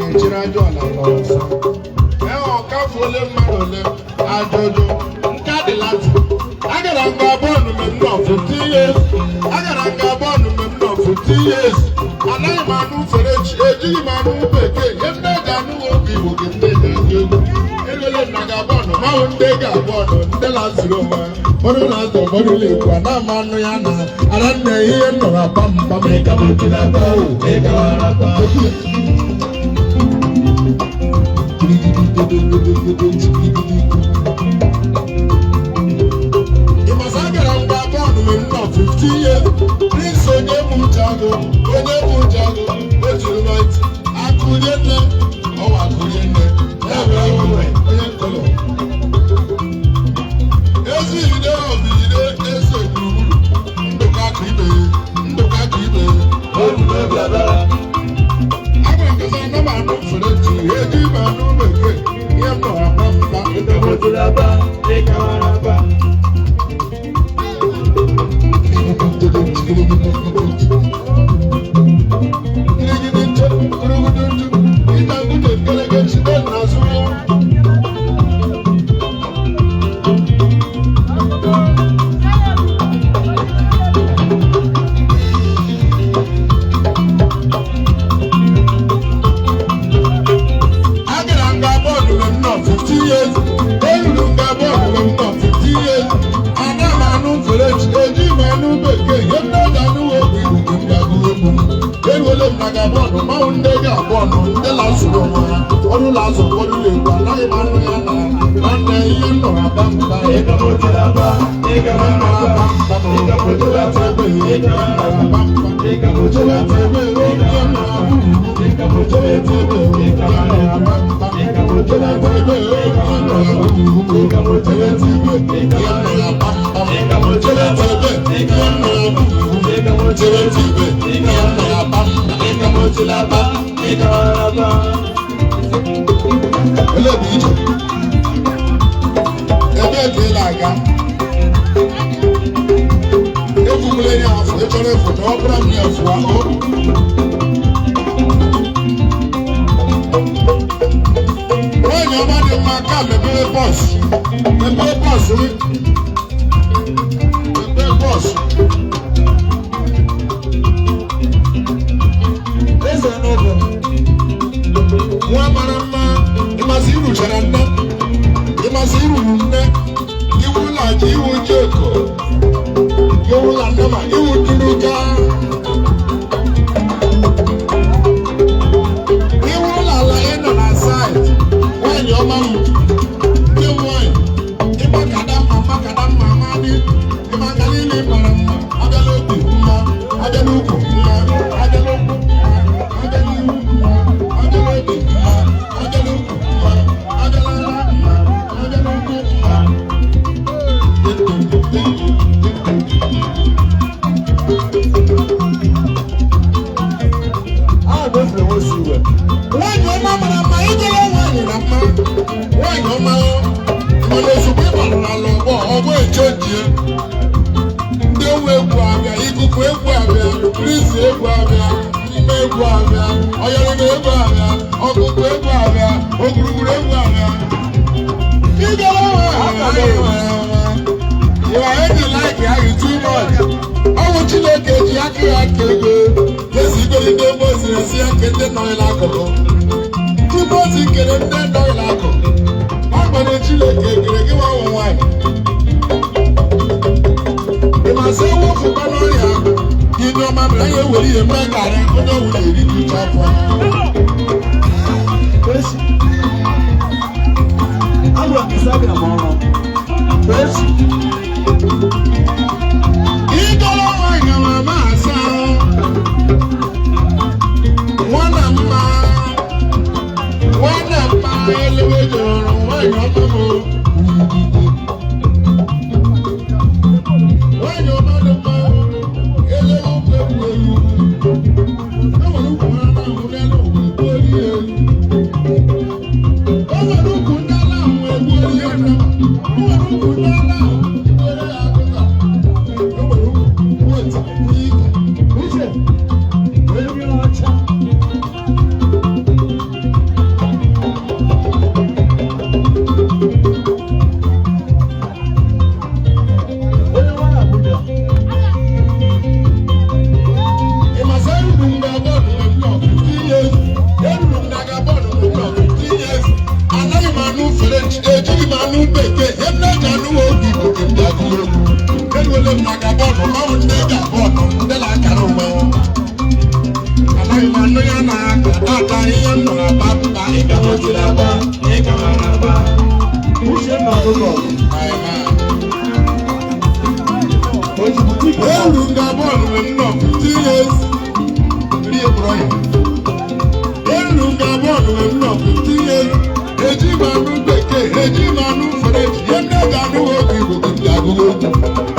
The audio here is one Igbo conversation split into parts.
Echiri ajọ ala n'ọzọ. Ee, ọkafu ole mmadụ ole ajụjụ nke adịla ntị. Agara m Gabon mgbe m nọ 15 years. Agara m Gabon mgbe m nọ 15 years. Anaghị m anụ French, ejighị m anụ Bekee. Ihe m na-eji anụ obi Igbo gị m na-eji agụ egwu. Erele m na Gabon, mahụ ndị Gabon, ndị na-azụrụ onwe ha. Ụfọdụ na-azụ, ụfọdụ na-ekwu, ana m anụ ya na ara nne ihe m nọrọ aba mba m. Ịmasa agara m Gabon mgbe m nọ 15 years. Prince onye bụ Ucheagụ, onye bụ Ucheagụ, o jiri m ntị. Akụrie nne, ọwa akụrie nne, ya bụ ewu onye nkọlọ. Ezi ide ọbụ ide eze gburugburu, ndụka akụ ibe, ndụka akụ ibe. Agwara m gị sị na m anụ French, eji m anụ Bekee, ihe m nọ aba mba. Agara m Gabon mgbe m nọ 15 years. Eruru m Gabon mgbe m nọ 15 years. Ana m anụ French, eji m anụ Bekee, ihe m na-eji anụ okwu Igbo ka m ga-agụ egwu m. Eruole m na Gabon, manwụ ndị Gabon, ndị na-asụrụ onwe ha, ụfọdụ na-azụ, ụfọdụ na-ekwu, anaghị m anụ ya na nwanne ihe m nọrọ aba mba. Ihe m nọrọ aba mba. Ihe m nọrọ aba mba. Ihe m nọrọ Olee bụ ije? Ebee ka ị na-aga? Efukwala ya afọ, ị chọrọ efu, ọ bụrụ m ya fụa, o. Nwaanyị ọma dị mma ka mepere bọs. Mepere bọs gị. Mepere bọs. Eze n'ụlọ. Nwa mara mma, ịmasị iruchara nne. Ịmasị iruru nne. Iwu laji iwu jeko. Iwu la nnama, iwu duru gaa. Iwu lala ị nọ na saịtị. Nwaanyị ọma m. Ndị nwaanyị. Ịgbakada mma, mmakada mma, amadị. Ịmaka niile mara mma. Abịa n'obi mma. Abịa n'ukwu mma. Abịa n'ụkwụ mma. Abịa n'ihu mma. Abịa n'obi mma. Abịa n'ukwu mma. Abịa n'ala mma. Abịa n'ụkwụ mma. Ahụ bụ efere nwosi iwe. Nwaanyị ọma mara mma, ịgụla nwaanyị na mma. Nwaanyị ọma, mana ozugbo ị bara n'ala ọgbọ, ọgbọ echenjie. Ndị ewu egwu abịa, ikuku egwu abịa, krizi egwu abịa, mma egwu abịa, ọyọrịma egwu abịa, ọkụkụ egwu abịa, ogwurugwuru egwu abịa. Ịgụla nwaanyị mara mma. You are already like ahụ too much. Ọnwụ Chineke ji aka ya aka ego. Ezi igolide ebe o ziri ezi ya nke ndị nọ n'akụkụ. Tupu o si kere ndị nọ n'akụkụ. Agbanyeghị Chineke kere gị nwa nwa nwaanyị. Ị ma sị ewepụkwa n'ọrịa inye ọma mere anyị ewere ihe mee karị onye ọbụla eri uche afọ. Esi. Agwara m gị sị abịa m ọrụ. Esi. Ịdọrọ nwaanyị ma ma asa. Nwana mma. Nwana mma elewe jọrọ nwaanyị ọma m. Nwaanyị ọma dị mma. Elewe ụkwụ egwu egwu. E nwere ukwu ha na-ahụ n'elu ụwa egbuoli ya elu. O nwere ukwu ndị ala ahụ egbuoli ya elu. O nwere ukwu ndị ala ahụ egbuoli ya akụkọ. ihe m nụrụ aba mba. Uchenna Ọnụkọ. My man. Oji boutique. Eru nga bọọlụ mgbe m nọ 15 years. Rie kpọrọ ya. Eru nga bọọlụ mgbe m nọ 15 years. Eji m anụ bekee, eji m anụ French, ihe ndị ga-anụ okwu Igbo ka m ji agụgụ okwu.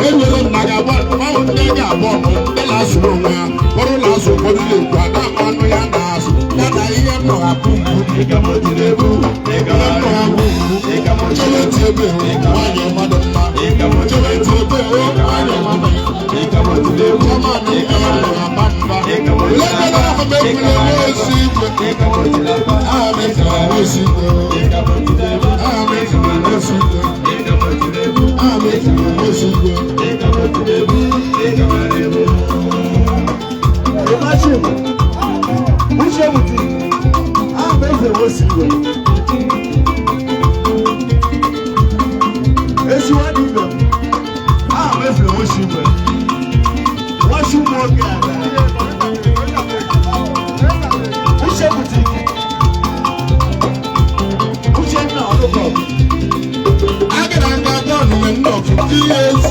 Eruola m na ga bọọlụ, mmanwụ ndị ga-abọọlụ, ndị na-asụrụ onwe ha, ụfọdụ na-asụ, ụfọdụ na-ekwu, ada m anụ ya na-asụ, ya na ihe m nọ hapụ mgbu. Ihe m nọ hapụ mgbu. Chebe ntị ebe o, nwaanyị ọma dị mma. Chebe ntị ebe o, nwaanyị ọma dị mma. Imagine. Uche boutique. Ah, mefere nwosi iwe. Esi nwa dị ibe m. Ah, mefere nwosi iwe. Nwachi ụmụ nwoke ada. Uche boutique. Uchenna Ọnụkọ. Agara nga bọọlụ mgbe m nọ 15 years.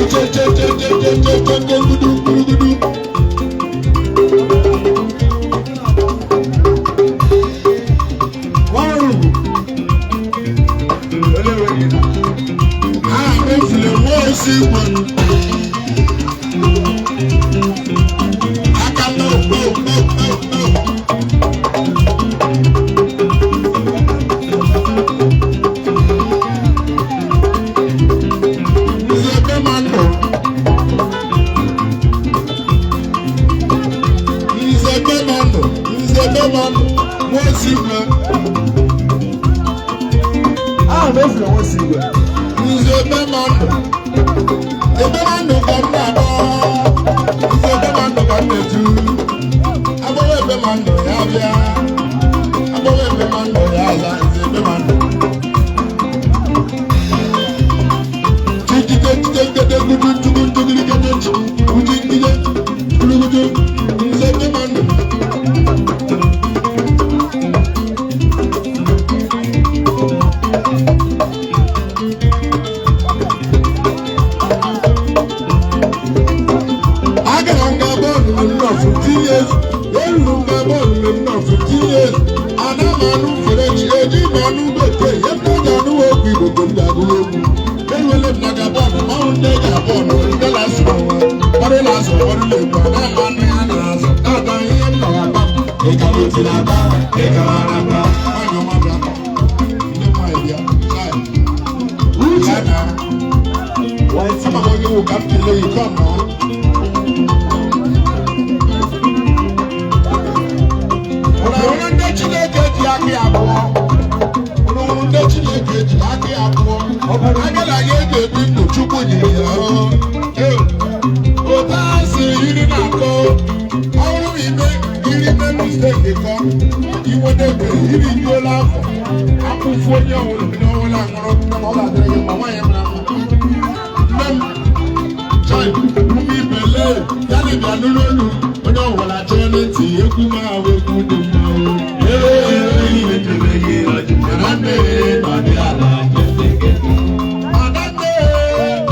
Ichechechechechecheche gudu gudu. Nwa ọrụ ugwu. Ele enweghị na. Aha m efule nwa osi igwe. Aka m o o o o. Nze ebe ma ndụ. Nze ebe ma ndụ. Nze ebe ma ndụ. Nwa osi igwe. Ah, mefere nwosi iwe. Nze ebe ma ndụ. Ebe ma ndụ ka m na-agba. Nze ebe ma ndụ ka m na-etu. Agbawa ebe ma ndụ ya bịa. Agbawa ebe ma ndụ ya aza. Nze ebe ma ndụ. Chijide jide gede gudu jugu jugiri gede chi. Uji gide gudugudu. Nze ebe ma ndụ. Agara m ga bọọlụ mgbe m nọ 15 years. Eruru m ga bọọlụ mgbe m nọ 15 years. Ana m anụ French, eji m anụ bekee, ihe m na-eji anụ okwu Igbo ka m ji agụ egwu. Eruola m na ga bọọlụ, mmanwụ ndị ga bọọlụ, ndị na-asụ onwe, ụfọdụ na-asụ, ụfọdụ na-ekwu, ana m anụ ya na-asụ. Tata ihe m nọ aba m, ị ka m etiri aba, ị ka m ara aba. Nwaanyị ọma bịa, ndị nwaanyị bịa, chai. Uche. Ya na, White. ama m onye wụ ka m kelee gị, come on. Ụnụ hụrụ ndị Chineke ji aka ya abụọ. Ụnụ hụrụ ndị Chineke ji aka ya abụọ. Agala ya eji ebi ndụ Chukwu nyere ya o. Ee, Otu a si iri na-akọ, ọrụ ime iri mee mistake kọ, inweta ebe iri juola afọ, akwụkwọ onye ọwụla onye ọwụla ṅụrụ ma ọ ga-adịrị gị mma nwaanyị mara mma. Nne m, chai, ume ibele, ya na ịbịa nụrụ olu, onye ọwụla chee n'ntị, egwu m ahụ egwu dị mma o. Ee, mara nne na ọ dị ala. Adanne,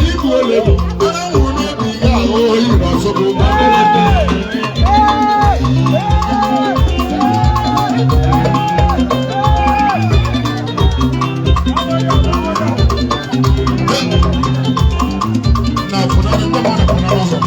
ibu ole bụ, ara nwụrụ n'obi ya ahụ oyi na ọsọgbụ. Na pụnara ndị mmadụ pụnara ụzọ.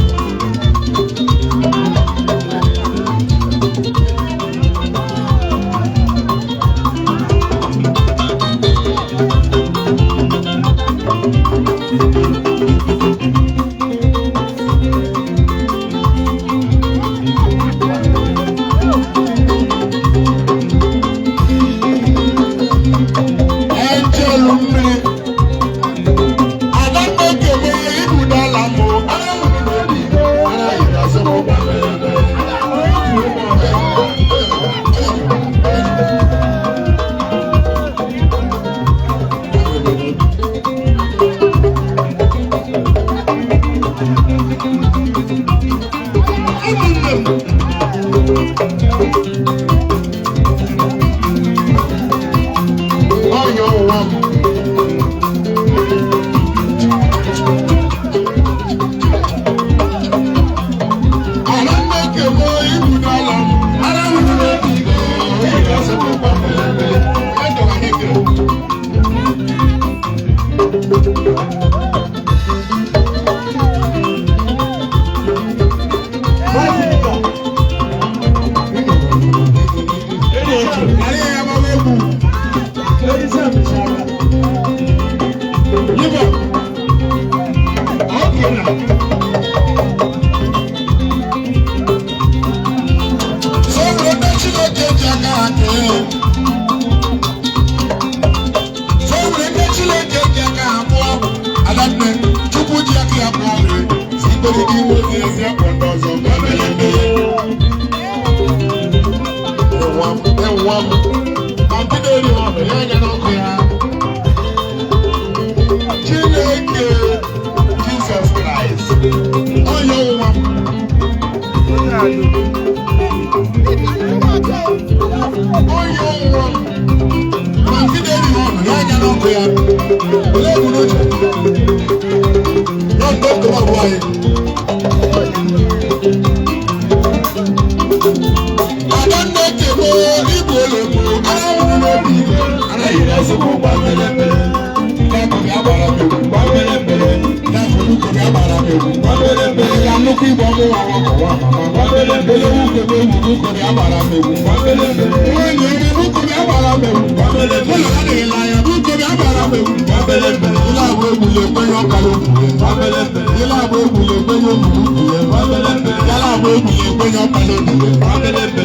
Echelu mmiri. Adanne kebe ibu dọla mụ. Ara nwụrụ n'obi. Ara yiri asọ m ụgba. Ụmụnne m. ọnụ ya anya n'ọkụ ya. Chineke Jizọs Kraịst, onye nwa m. Onye nwa m. Ma ndị na-erighị ọnụ ya anya n'ọkụ ya. Olee ebumnuche? Ya ndị okenye abụọ anyị. Adanne kebo igwe ologbo ara nwụrụ n'obi ike anaghị ezigbo gbamele. N'akụ ya gbara m egwu gbamele. N'akụ nnukwu ya gbara m egwu gbamele. Ya nnukwu igwe ọmụ nwa nwoke nwa mama. Elewu kebe egwu nnukwu ya gbara m egwu gbamele. Nwanyị ọma nnukwu ya gbara m egwu gbamele. Ụlọ adịghị n'anya nnukwu ya gbara m egwu gbamele. Ile agba egwu na-ekwenye ọkara okwu ya. Ile agba egwu na-ekwenye okwu ya. Yala agba egwu na-ekwenye ọkara okwu ya.